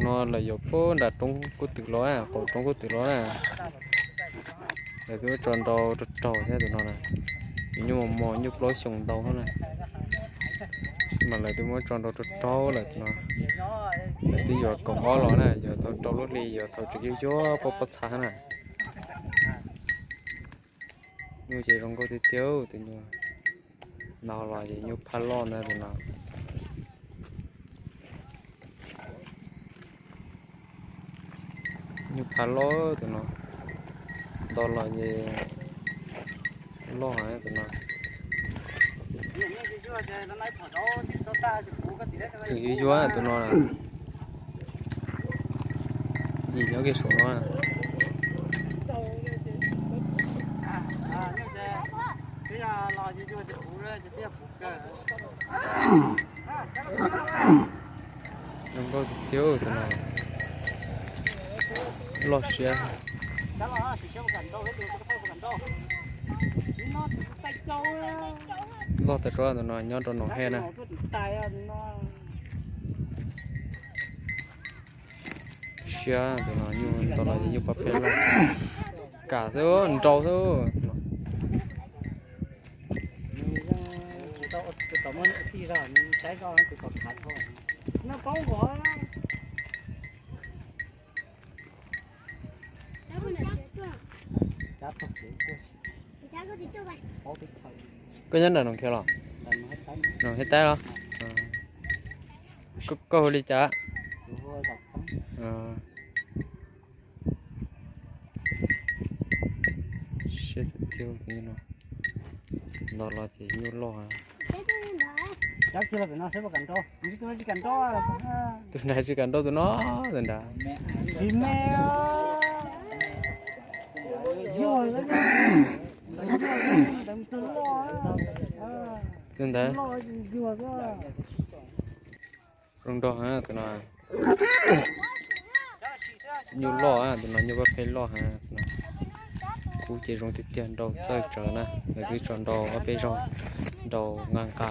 No lawv yuav puag nram roob kub twm los, qaum roob kub twm los na. Lawv twb muab tso nrau rau raug thiab tus no na. Nws nyuj mos mos nyuj plaub xyoos ntau na. Mas lawv twb muab tso nrau rau raug lawm tus no. Lawv twb yuav kaum ob los na, yuav tau rau lub hli, yuav tau tseem yuag yuag pob pob txha na. Nyuj ces zoo nkauj tiag tiag tus nyuj. Nto los ces nyuj phaj loj ntag tus no. Nyuj phaj loj tus no. Nto los ces loj heev tus no. Tseem yuag yuag tus no. Ntxim nyob kiag saum no. Zoo nkauj tiag tiag tus no. Loj siab. Loj tas zog tus no nyob rau Noom Hej na. Siab tus no, nyuj nto los ces nyuj pab peb loj. Kam xwb, nrau xwb. Koj nyob nram Noom Khiav los? Noom Hej Taib los? Koj hu li cas? Siab tiag tiag no. Nto los ces nyuj loj. Tus nrad tsis kam nrau tus no, tus nrad. Tus ntawd. Zoo nraug heev tus no. Nyuj loj, tus no nyuj pab peb loj heev. Kub ces zoo tiag tiag, nrau txawj tsawv na, lawv twb tso nrau ob peb zaug, nrau nqa nqa.